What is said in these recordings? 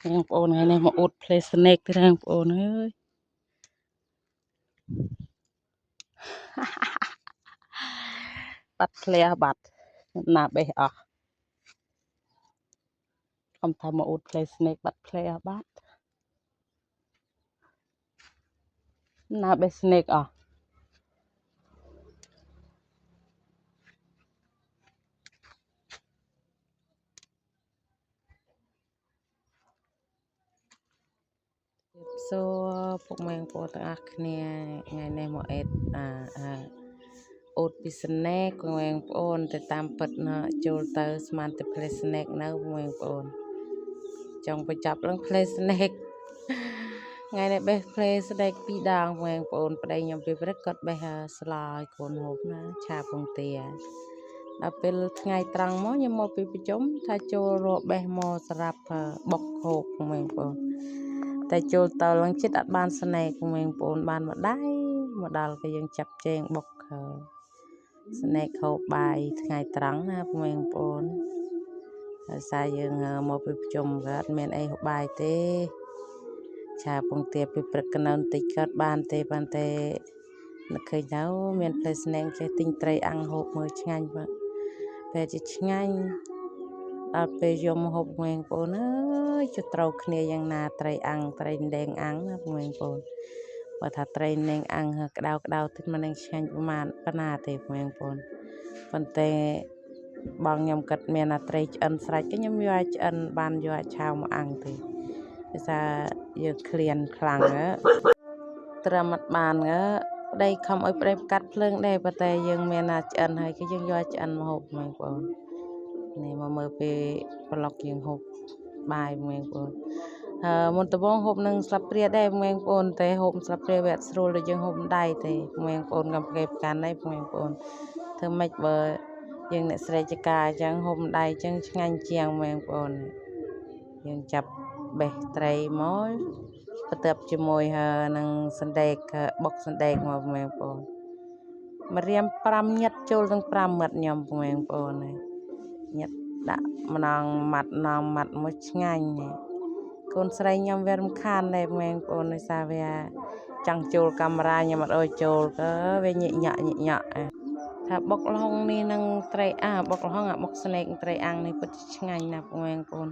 បងប្អូនថ្ងៃនេះមកអួត play snake ទៀតហ្នឹងបងប្អូនអើយបាត់ធ្លះបាត់ណាបេះអស់ខំថាមកអួត play snake បាត់ធ្លះបាត់ណាបេះ snake អស់ សួរពុកម៉ែបងប្អូនទាំងអស់គ្នាថ្ងៃនេះមកអេតអាអាអូតពីស្នែកពុកម៉ែបងប្អូនទៅតាមពិតណាចូលទៅស្មានតែ play snake នៅពុកម៉ែបងប្អូនចង់បញ្ចប់ឡើង play snake ថ្ងៃនេះបេះ play snake ពីរដងពុកម៉ែបងប្អូនប្តីខ្ញុំពីព្រឹកគាត់បេះស្លឲ្យកូនហូបណាឆាពងទាដល់ពេលថ្ងៃត្រង់មកខ្ញុំមកពីប្រជុំថាចូលរកបេះមកសម្រាប់បុកហូបពុកម៉ែបងប្អូនតែចូលទៅឡើងចិត្តអត់បានស្នែកពុកម៉ែបងប្អូនបានមួយដៃមកដល់ក៏យើងចាប់ជែងបុកស្នែកហូបបាយថ្ងៃត្រង់ណាពុកម៉ែបងប្អូនដោយសារយើងមកពីប្រជុំក៏អត់មានអីហូបបាយទេឆាពងទាពីព្រឹកកណូនតិចក៏បានទេបានទេនឹកឃើញទៅមានផ្លែស្នែងចេះទិញត្រីអាំងហូបមើលឆ្ងាញ់បាទពេលជាឆ្ងាញ់ដល់ពេលយកមកហូបបងប្អូនអើយចុះត្រូវគ្នាយ៉ាងណាត្រីអាំងត្រីដេងអាំងណាបងប្អូនបើថាត្រីដេងអាំងក្តៅក្តៅតិចមិននឹងឆ្ងាញ់ប្រហែលប៉ុណ្ណាទេបងប្អូនប៉ុន្តែបងខ្ញុំគិតមានអាត្រីឆ្អិនស្រេចខ្ញុំយកឲ្យឆ្អិនបានយកឲ្យឆាវមកអាំងទេភាសាយើងឃ្លានខ្លាំងត្រឹមអត់បានប្តីខំឲ្យប្តីកាត់ភ្លើងដែរប៉ុន្តែយើងមានអាឆ្អិនហើយគឺយើងយកឆ្អិនមកហូបបងប្អូននេះមកមើលពេលប្លុកយើងហូបបាយបងប្អូនអឺមុនដំបូងហូបនឹងស្លាបព្រាដែរបងប្អូនតែហូបស្លាបព្រាវាអត់ស្រួលដូចយើងហូបដៃទេបងប្អូនកំគេប្រកាន់ហើយបងប្អូនធ្វើម៉េចបើយើងអ្នកស្រីចកាអញ្ចឹងហូបដៃអញ្ចឹងឆ្ងាញ់ជាងបងប្អូនយើងចាប់បេះត្រីមកបន្ទាប់ជាមួយនឹងសណ្ដែកបុកសណ្ដែកមកបងប្អូនម្រាម5ញាត់ចូលទាំង5មាត់ខ្ញុំបងប្អូនញាត់ដាក់ម្ដងម៉ាត់ម្ដងម៉ាត់មួយឆ្ងាញ់កូនស្រីខ្ញុំវារំខានដែរបងប្អូនដោយសារវាចង់ចូលកាមេរ៉ាខ្ញុំអត់អោយចូលក៏វាញិញក់ញិញក់ថាបុកល្ហុងនេះនឹងត្រីអាបុកល្ហុងអាបុកស្នែកត្រីអាំងនេះពិតជាឆ្ងាញ់ណាស់បងប្អូន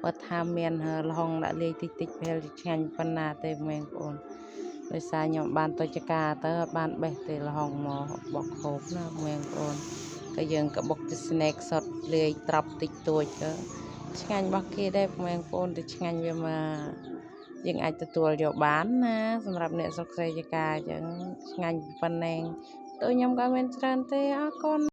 បើថាមានល្ហុងដាក់លាយតិចតិចពេលឆ្ងាញ់ប៉ុណ្ណាទេបងប្អូនដោយសារខ្ញុំបានទៅចកាទៅអត់បានបេះទេល្ហុងមកបុកហូបណាបងប្អូនក៏យើងក៏បុកជាស្នែកសុតលាយត្រប់តិចតួចក៏ឆ្ងាញ់របស់គេដែរបងប្អូនទៅឆ្ងាញ់វាមកយើងអាចទទួលយកបានណាសម្រាប់អ្នកស្រុកស្រីចកាអញ្ចឹងឆ្ងាញ់ប៉ុណ្ណេងទៅខ្ញុំក៏មានច្រើនទេអរគុណ។